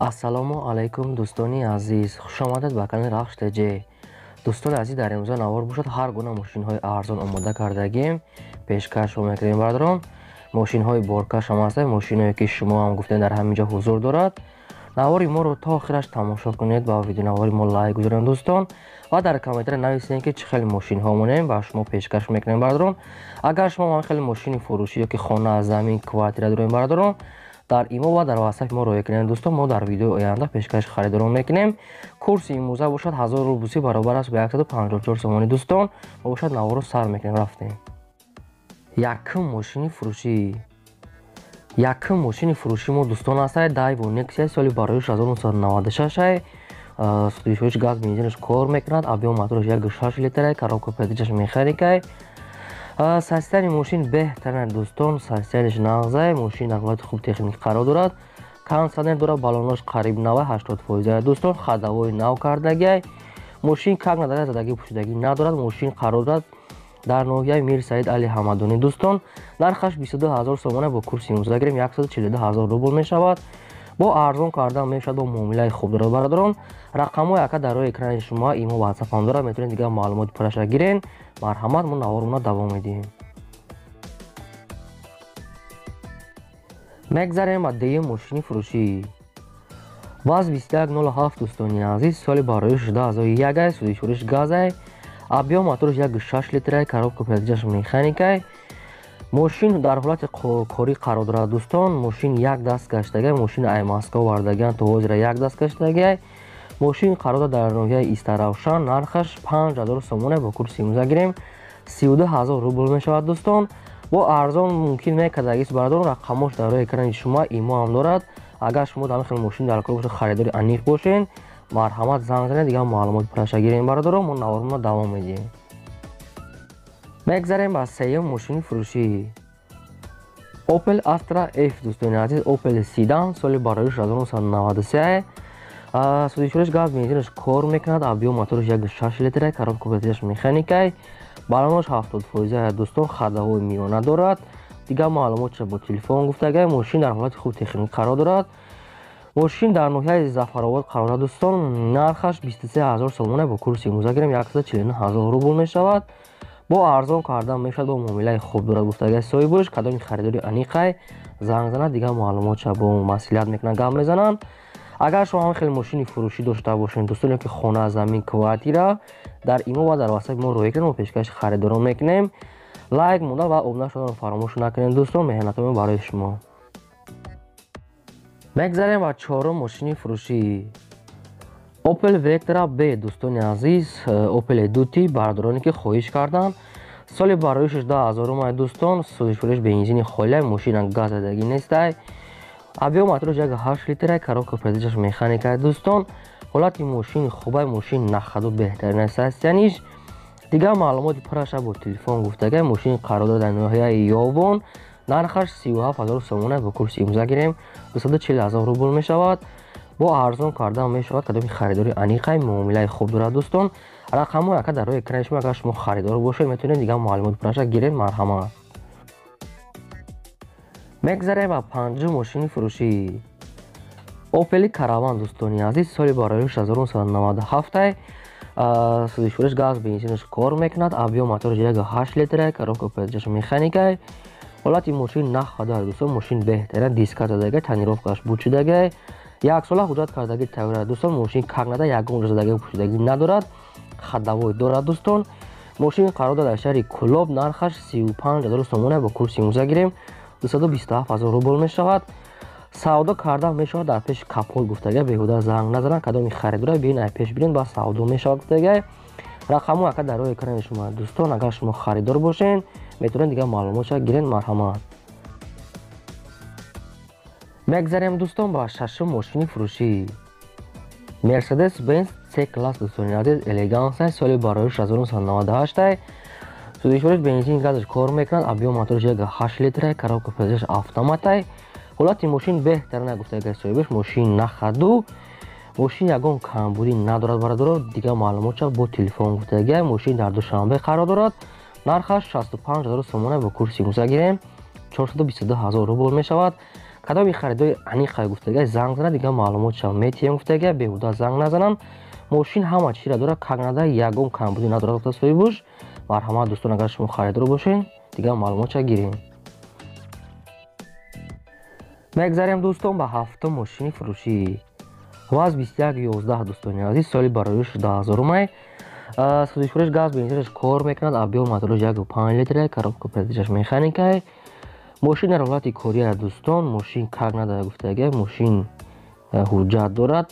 Ассалому алайкум, дӯстони азиз, хушомадед ба канали Рахш ТЖ. Дӯстони азиз, дар имрӯза навор бошад, ҳар гуна мошинҳои арзон омода кардагим, пешкаш мекунем бародарон. Мошинҳои боркаш ҳам ҳастанд, мошинҳое ки шумо ҳам гуфтед дар ҳамин ҷо ҳузур дорад. Навори моро то охираш тамошо кунед ва видеонавори мо лайк гузоред дӯстон, ва дар комментария нависед ки чӣ хеле мошинҳо монем ба шумо пешкаш мекунем бародарон. Агар шумо ҳам хеле мошини фурӯшӣ ё ки хона, замин, квартира доред бародарон, дар имо ва дар ватсап мо роя кунем дӯстон, мо дар видеои оянда пешкаши харидорон мекунем. Курси имрӯза бошад 1000 рубл баробар аст ба 154 сомонӣ дӯстон. Мо бошад наворро сар мекунем, рафтем. Якум мошини фурӯшӣ. Якум мошини фурӯшӣ мо дӯстон ҳастад Daewoo Nexia соли барои 1996, сутишоиш газ бензинаш кор мекунад, объем мотораш 1.6 литр, коробка передачаш механикай. Состояние мошин беҳтарин дӯстон, состояниеш нағзай, мошин дар ҳолати хуб техникӣ қарор дорад. Кондиционер дорад, баллонош қариб нава 80% дӯстон, ходовой нав кардагиай. Мошин как надорад, задагӣ пӯшидагӣ надорад, мошин қарор дорад дар ноҳияи Мир Саид Али Ҳамадонӣ дӯстон. Нархаш 22000 сомона бо курси имрӯза гирем 142000 рубл мешавад. Бо арзон кардан мешавад, бо муомилаи хуб дорад бародарон. Рақамҳои ака дар рӯи экрани шумо имо ватсап ҳам дорад, метавонед дигар маълумоти пурраша гирен. Марҳамат, мо наворона давом медиҳем. Мегзарем ба дуюм мошини фурӯшӣ. ВАЗ 2107 дӯстони азиз, соли барои 2001, судишуриш газай, объем мотораш 1.6 литр, коробка передачаш механикай. Мошин дар ҳолати корӣ қарор дорад дӯстон. Мошин як даст гаштагай, мошин ай Москва овардагиан то ҳозира як даст гаштагай. Мошин қарор дорад дар ноҳияи Истаравшан, нархаш 5000 сомона бо курси имрӯза гирем 32000 рубл мешавад дӯстон. Бо арзон мумкин мекардагист бародарон, рақамош дар рӯи экрани шумо имо ҳам дорад. Агар шумо дар хел мошин дар кор бошед, харидори аниқ бошед, марҳамат занг занед, дигар маълумот пурраша гирем бародарон. Мо наворона давом медиҳем. Мегзарем ба сеюм мошини фурӯшӣ. Opel Astra F дӯстони азиз, Opel Sedan соли барои 1993, судишуриш газ бензинаш кор мекунад, объем мотораш 1.6 литр, коробка передачаш механикай, баллонош 70% дӯстон, ходовой миёна дорад. Дигар маълумотша бо телефон гуфтагай. Мошин дар ҳолати хуб техникӣ қарор дорад. Мошин дар ноҳияи Зафаробод қарор дорад дӯстон. Нархаш 23000 сомона бо курси имрӯза гирем 149000 рубл мешавад. Бо арзон кардан мешавад, бо муомилаи хуб дорад гуфтагай соҳибаш. Кадоми харидори аниқай занг занад, дигар маълумотша бо маслиҳат мекунанд, гап мезананд. Агар шумо ҳам хеле мошини фурӯшӣ дошта бошед дӯстон, ки хона, замин, квартира, дар имо ва дар ватсап мо роя кунем, мо пешкаши харидорон мекунем. Лайк монда ва обуна шуданро фаромӯш накунед дӯстон, меҳнатҳои барои шумо. Мегзарем ба чорум мошини фурӯшӣ. Opel Vectra B дӯстони азиз, Opel Duty бародароне ки хоҳиш карданд. Соли барои 16000 дӯстон, сӯзишфурӯш бензини холия, мошина газ задагӣ нестай. Объем мотораш 1.8 литр, коробка передачаш механика дӯстон. Ҳолати мошин хубай, мошин нахаду беҳтарин аст состояниш. Дигар маълумоти пурраша бо телефон гуфтагай. Мошин қарор дорад дар ноҳияи Ёвон. Нархаш 37000 сомона бо курси имрӯза гирем 240000 рубл мешавад. Бо арзон кардан мешавад, кадоми харидори аниқай, муомилаи хуб дорад дӯстон. Рақамҳои ака дар рӯи экрани шумо, агар шумо харидор бошед, метавонед дигар маълумоти пурраша гиред. Марҳамат. Мегзарем ба панҷум мошини фурӯшӣ. Opel Caravan дӯстони азиз, соли барои 1997, сӯзишфурӯш газ бензинаш кор мекунад, объем мотораш 1.8 литр, коробка передачаш механикай. Ҳолати мошин нахадар дӯстон, мошин беҳтарин, диска задагай, тонировкаш бучидагай, як сола ҳуҷҷат кардагӣ тайёр дӯстон. Мошин как нада, ягон задагӣ пӯшидагӣ надорад, ходовой дорад дӯстон. Мошин қарор дорад дар шаҳри Кулоб, нархаш 35000 сомона бо курси имрӯза гирем 227000 рубл мешавад. Савдо кардан мешавад дар пеши капот гуфтагай, беҳуда занг назананд, кадоми харидора биён ай пеш бирен, ба савдо мешавад гуфтагай. Рақамҳо ака дар рӯи экрани шумо дӯстон, агар шумо харидор бошед, метавонед дигар маълумотша гирен. Марҳамат. Мегзарем дӯстон ба шашум мошини фурӯшӣ. Mercedes Benz C класс дӯстони азиз, элегансай, соли барои 1998, сӯзишвориш бензин газаш кор мекунад, объем мотораш 1.8 литр, коробка передачаш автоматай. Ҳолати мошин беҳтарин гуфтагай соҳибаш, мошин нахаду, мошин ягон камбудӣ надорад бародаро. Дигар маълумотша бо телефон гуфтагай. Мошин дар Душанбе қарор дорад, нархаш 65000 сомона бо курси имрӯза гирем 422000 рубл мешавад. Кадоми харидори аниқа гуфтага занг занад, дигар маълумотша метиҳем гуфтага, беҳуда занг назананд. Мошин ҳама чизра дорад, как нада ягон камбудӣ надорад гуфта соҳибуш. Марҳамат дӯстон, агар шумо харидор бошед, дигар маълумотша гирем. Мегзарем дӯстон ба ҳафтум мошини фурӯшӣ. ВАЗ 2111 дӯстони азиз, соли бароиш 2000 май. Сӯзишвориш газ бензинаш кор мекунад, объём мотораш 1,5 литр, коробка передачаш механикай. Мошин дар ҳолати кория дӯстон, мошин как надара гуфтага, мошин ҳуҷҷат дорад.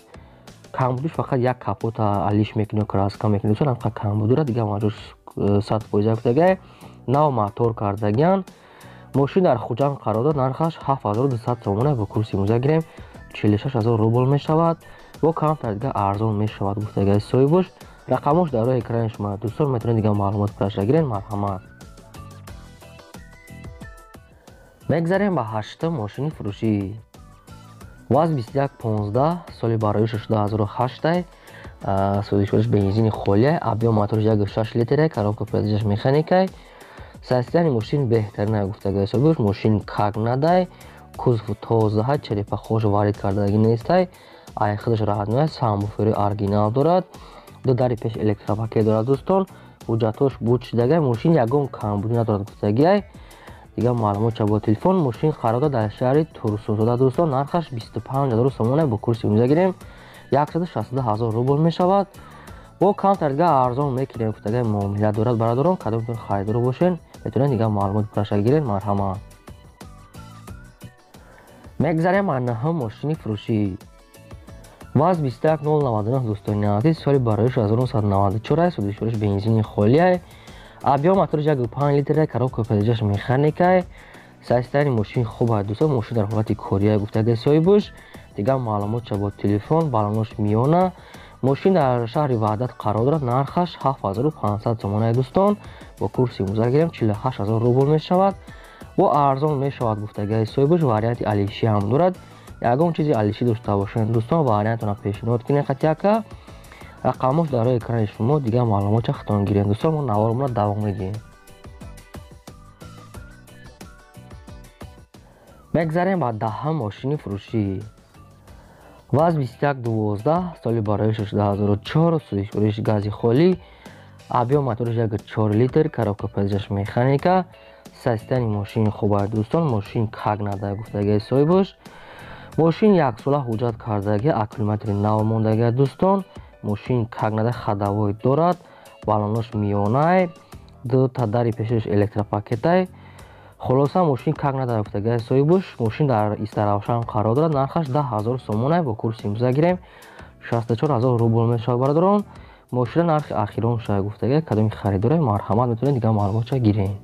Камбудиш фақат як капота алиш мекунӣ, краска мекунӣ дӯстон, ҳамқа камбуд дорад, дигар маҷош 100% гуфтага. Нав мотор кардагиан. Мошин дар Хуҷанд қарор дорад, нархаш 7200 сомона, бо курси имрӯза гирем 46000 рубл мешавад. Бо камтар дигар арзон мешавад гуфтагаи соҳибуш. Рақамош дар рӯи экрани шумо дӯстон, метавонед дигар маълумот пураша гирен. Марҳамат. Мегзарем ба ҳаштум мошини фурӯшӣ. ВАЗ 2115 соли бароиш 2008, сӯзишвориш бензини холия, объём мотораш 1,6 литр, коробка передачаш механикай. Состояние мошин беҳтарина гуфтагаи соҳибуш, мошин как надай, кузов тозаҳай, черепахош варид кардагӣ нестай, ай худаш раҳат самбуфери оригинал дорад, ду дари пеш электропакет дорад дӯстон, ҳуҷҷатҳош буд шудагай, мошин ягон камбудӣ надорад гуфтагиай. Дигар маълумотша бо телефон. Мошин қарор дорад дар шаҳри Турсунзода дӯстон, нархаш 25000 сомона, бо курси имрӯза гирем 162000 рубл мешавад. Бо камтар дигар арзон мекунем гуфтагай, муомила дорад бародарон. Кадомтон харидор бошед, метавонед дигар маълумот пураша гиред. Марҳамат. Мегзарем ба наҳум мошини фурӯшӣ. ВАЗ 21099 дӯстони азиз, соли бароиш 1994, сӯзишвориш бензини холия, объём мотораш 1,5 литр, коробка передачаш механикай. Состояние мошин хуб аст дӯстон, мошин дар ҳолати кория гуфтагаи соҳибуш. Дигар маълумотша бо телефон, балонош миёна. Мошин дар шаҳри Ваҳдат қарор дорад, нархаш 7500 сомона дӯстон, бо курси имрӯза гирем 48000 рубл мешавад. Бо арзон мешавад гуфтагаи соҳибуш, варианти алишӣ ҳам дорад. Ягон чизи алишӣ дошта бошед дӯстон, вариантона пешниҳод кунед қатъияка. Рақамош дар рӯи экрани шумо, дигар маълумотша худтон гиред дӯстон. Мо наворамонро давом медиҳем. Мегзарем ба даҳум мошини фурӯшӣ. ВАЗ 2112 соли бароиш 2004, сӯзишвориш гази холӣ, объём мотораш 1,4 литр, коробка передачаш механика. Состояние мошин хуб аст дӯстон, мошин как надая гуфтагаи соҳибуш. Мошин яксола ҳуҷҷат кардаги, аккумулятори нав мондаги дӯстон. Мошин как нада ходовой дорад, балонош миёнай, ду та дари пешаш электропакетай. Хулоса мошин как нада гуфтагаи соҳибуш. Мошин дар Истаравшан қарор дорад, нархаш 10000 сомона, бо курси имрӯза гирем 64000 рубл мешавад бародарон. Мошина нархи ахирон шава гуфтагай, кадоми харидоре марҳамат метавонед дигар маълумотша гирем.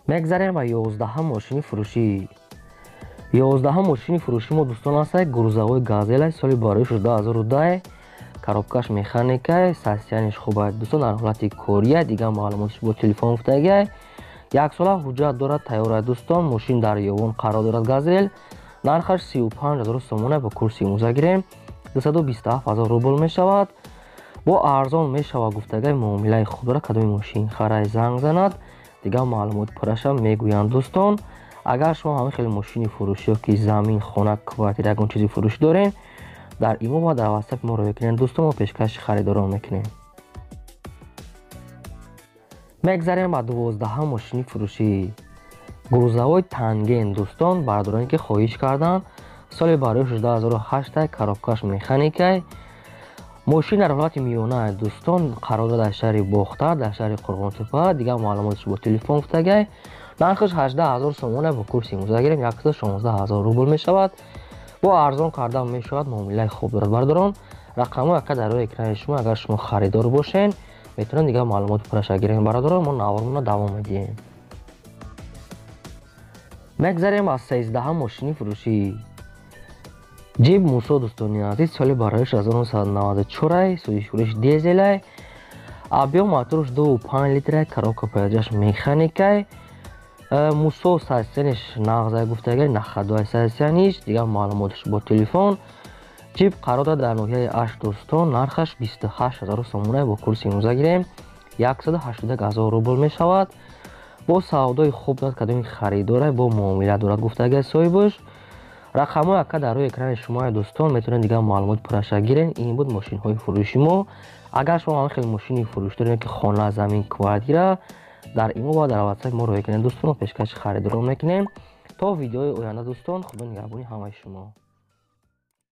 Мегзарем ба 11 мошини фурӯшӣ. 11 мошини фурӯшӣ мо дӯстон ҳастад грузовой газелай, соли бароиш 2010, коробкаш механикай, состояниеш хуб аст дӯстон, дар ҳолати кория, дигар маълумотш бо телефон гуфтагай. Яксола ҳуҷҷат дорад, тайёр аст дӯстон. Мошин дар Ёвон қарор дорад газел, нархаш 35000 сомона, бо курси имрӯза гирем 227000 рубл мешавад. Бо арзон мешавад гуфтагай, муомилаи хуб дорад. Кадоми мошин харай занг занад, дигар маълумот пураша мегӯянд дӯстон. Агар шумо ҳамин хеле мошини фурӯшӣ ё ки замин, хона, квартира, ягон чизи фурӯшӣ дорем, дар имо ва дар ватсап мо роя кунед дӯстон, мо пешкаши харидорон мекунем. Мегзарем ба 12 мошини фурӯшӣ. Грузовой Танген дӯстон, бародароне ки хоҳиш карданд, соли барои 2008, коробкаш механикай. Мошин дар ҳолати миёна дӯстон, қарор дорад дар шаҳри Бохтар, дар шаҳри Қурғонтепа. Дигар маълумотш бо телефон гуфтагай. Нархаш 18000 сомона, бо курси имрӯза гирем 116000 рубл мешавад. Бо арзон кардан мешавад, муомилаи хуб дорад бародарон. Рақамҳо яка дар рӯи экрани шумо, агар шумо харидор бошед, метавонед дигар маълумоти пураша гирем бародарон. Мо наворамонро давом медиҳем. Мегзарем аз 13 мошини фурӯшӣ. Ҷип Мусо дӯстони азиз, соли бароиш 1994, сӯзишвориш дизелай, объём мотораш 2,5 литр, коробка передачаш механикай. Мусо состояниш нағзай гуфтагай, нахадуай состояниш, дигар маълумотш бо телефон. Ҷип қарор дорад дар ноҳияи Ашт дӯстон, нархаш 28000 сомона, бо курси имрӯза гирем 181000 рубл мешавад. Бо савдои хуб дорад, кадоми харидора бо муомила дорад, гуфтагиаст соҳибаш. Рақамҳои ака дар рӯи экрани шумо, дӯстон, метавонед дигар маълумот пурраша гирен. Ин буд мошинҳои фурӯши мо. Агар шумо ҳамин хел мошини фурӯш доред, ки хона, замин, квартира, дар имо ва дар ватсап мо роя кунед, дӯстон, пешкаши харидорон мекунем. То видеои оянда, дӯстон, худо нигаҳбони ҳамаи шумо.